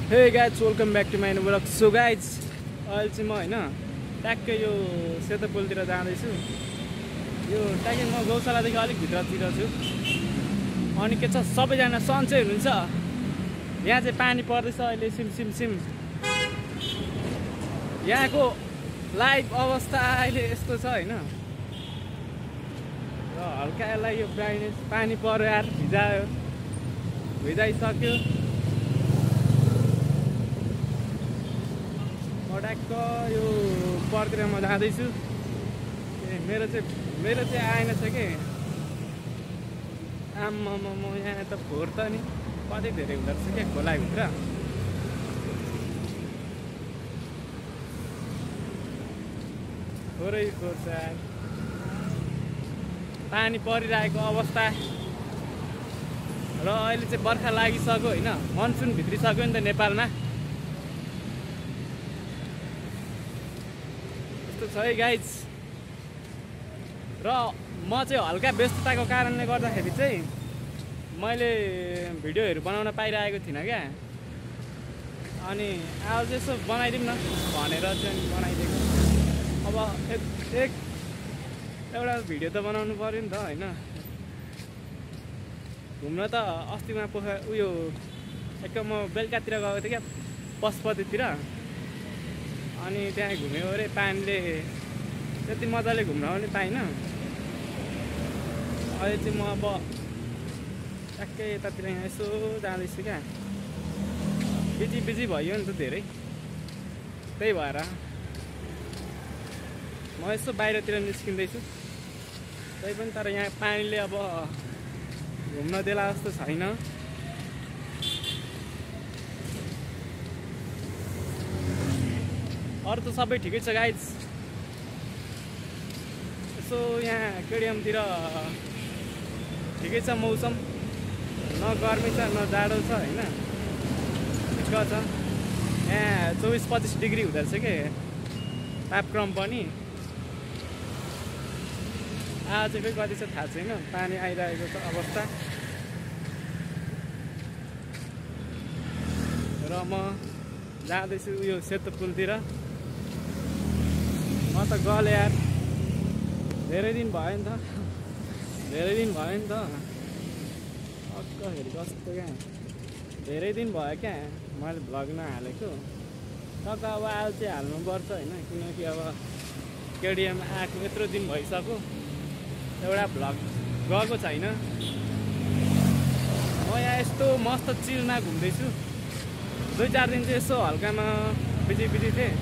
हे guys welcome back to my new blog. So guys अहिले चाहिँ म होइन ट्याक्कै यो सेतो पुलतिर जाँदैछु। यो ट्याक्कै म गौशालादेखि अलिक भित्रतिर छु। अनि के छ सबैजना सन्चै हुनुहुन्छ? यहाँ चाहिँ पानी पर्दैछ अहिले सिम सिम सिम। यहाँको लाइभ अवस्था अहिले यस्तो छ होइन। र हल्का यसलाई यो ब्राइटनेस पानी पर्यो यार, भिजाइसक्यो। ट्याक्क यो परतिर म जाँदैछु। मेरो चाहिँ आएन छ कि आम्मा म यहाँ त फोहोर त नि कति धेरै हुँदो रहेछ क्या खोलाभित्र। थोरै फोहोर छ यार। पानी परिरहेको अवस्था र अहिले चाहिँ बर्खा लागिसक्यो होइन, मनसुन भित्रिसक्यो नि त नेपालमा। छ है गाइज। र म चाहिँ हल्का व्यस्तताको कारणले गर्दाखेरि चाहिँ मैले भिडियोहरू बनाउन पाइरहेको थिइनँ क्या। अनि आज चाहिँ यसो बनाइदिउँ न भनेर चाहिँ बनाइदिएको। अब एउटा भिडियो त बनाउनु पऱ्यो नि त होइन। घुम्न त अस्तिमा उयो एक म बेलुकातिर गएको थिएँ क्या पशुपतितिर। अनि त्यहाँ घुम्यो अरे, पानीले त्यति मजाले घुम्न पनि पाइनँ। अहिले चाहिँ म अब ट्याक्कै यतातिर यहाँ यसो जाँदैछु क्या। बिजी भयो नि त धेरै, त्यही भएर म यसो बाहिरतिर निस्किँदैछु। त्यही पनि तर यहाँ पानीले अब घुम्न देला जस्तो छैन। अरू त सबै ठिकै छ गाइज। यसो यहाँ केडियमतिर ठिकै छ मौसम, न गर्मी छ न जाडो छ होइन, ठिक्क छ। यहाँ 24-25 डिग्री हुँदो रहेछ कि तापक्रम पनि। आज चाहिँ कति छ थाहा छैन, पानी आइरहेको छ अवस्था। र म जाँदैछु उयो सेतो पुलतिर। म त गले यार, धेरै दिन भयो नि त, अक्कखेरि कस्तो क्या, धेरै दिन भयो क्या मैले भ्लग नहालेको। तर अब आज चाहिँ हाल्नुपर्छ होइन, किनकि अब केडिएम आएको यत्रो दिन भइसक्यो, एउटा भ्लग गएको छैन। म यहाँ यस्तो मस्त चिलमा घुम्दैछु। 2-4 दिन चाहिँ यसो हल्कामा बिजी थिएँ,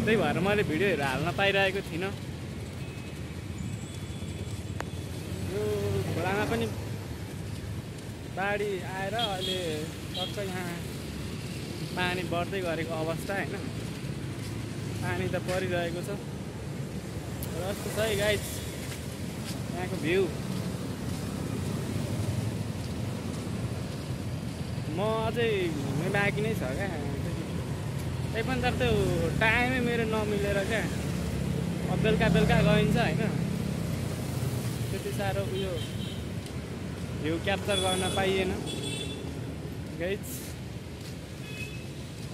त्यही भएर मैले भिडियोहरू हाल्न पाइरहेको थिइनँ। यो खोलामा पनि बाढी आएर अहिले टक्क यहाँ पानी बढ्दै गरेको अवस्था होइन। पानी त परिरहेको छ। र यस्तो छ है गाइज यहाँको भ्यू। म अझै घुम्ने बाँकी नै छ क्या। त्यही पनि तर त्यो टाइमै मेरो नमिलेर क्या। अब बेलुका गइन्छ होइन, त्यति साह्रो उयो भ्यू क्याप्चर गर्न पाइएन गाइज।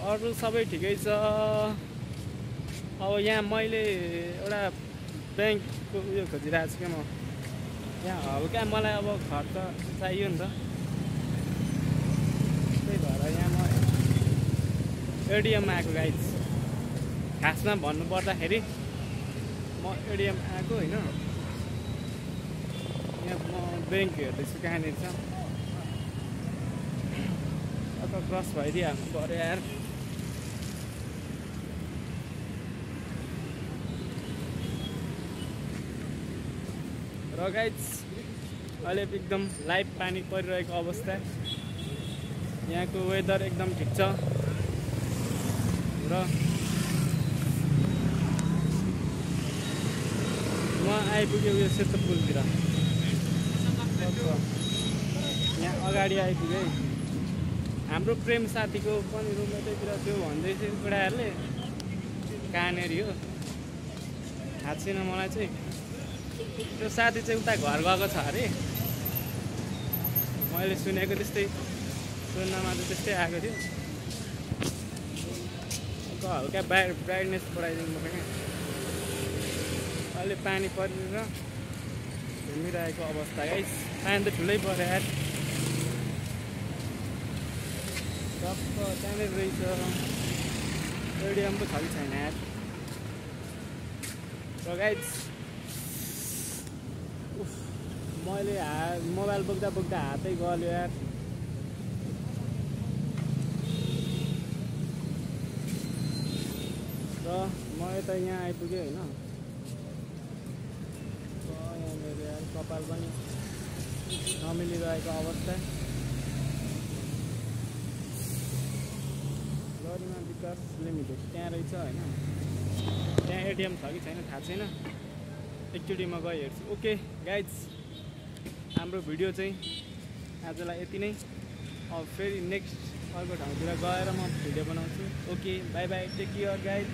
अरू सबै ठिकै छ। अब यहाँ मैले एउटा ब्याङ्कको उयो खोजिरहेको छु क्या। म यहाँ हल्का मलाई अब खर्च चाहियो नि त, त्यही भएर यहाँ म एडिएम आएको गाइज। खासमा भन्नुपर्दाखेरि म एडिएम आएको होइन। यहाँ म ब्याङ्क हेर्दैछु कहाँनिर छ। अब क्रस भइदिइहाल्नु पऱ्यो यार। र गाइज अहिले एकदम लाइभ पानी परिरहेको अवस्था। यहाँको वेदर एकदम ठिक छ। र म आइपुग्यो उयो सेतो पुलतिर। यहाँ अगाडि आइपुग्यो है। हाम्रो प्रेम साथीको पनि रुम यतैतिर थियो भन्दै थियो केटाहरूले। कहाँनिर हो थाहा छैन मलाई चाहिँ। त्यो साथी चाहिँ उता घर गएको छ अरे, मैले सुनेको। त्यस्तै सुन्नमा चाहिँ त्यस्तै आएको थियो। फोनको हल्का ब्राइटनेस बढाइदिनु पर्छ क्या। अहिले पानी परेर घुमिरहेको अवस्था गाइस। पानी त ठुलै पऱ्यो यार, टक्क त्यहाँनिर रहेछ। एडिएम पो छ कि छैन यार। र गाइस मैले मोबाइल बोक्दा बोक्दा हातै गल्यो यार। र म यता यहाँ आइपुगेँ होइन। यहाँनिर यार कपाल पनि नमिलिरहेको अवस्था। गरिमा विकास लिमिटेड त्यहाँ रहेछ होइन। त्यहाँ एटिएम छ कि छैन थाहा छैन, एकचोटि म गएर हेर्छु। ओके गाइज, हाम्रो भिडियो चाहिँ आजलाई यति नै। अब फेरि नेक्स्ट अर्को ठाउँतिर गएर म भिडियो बनाउँछु। Okay bye bye, take care guys.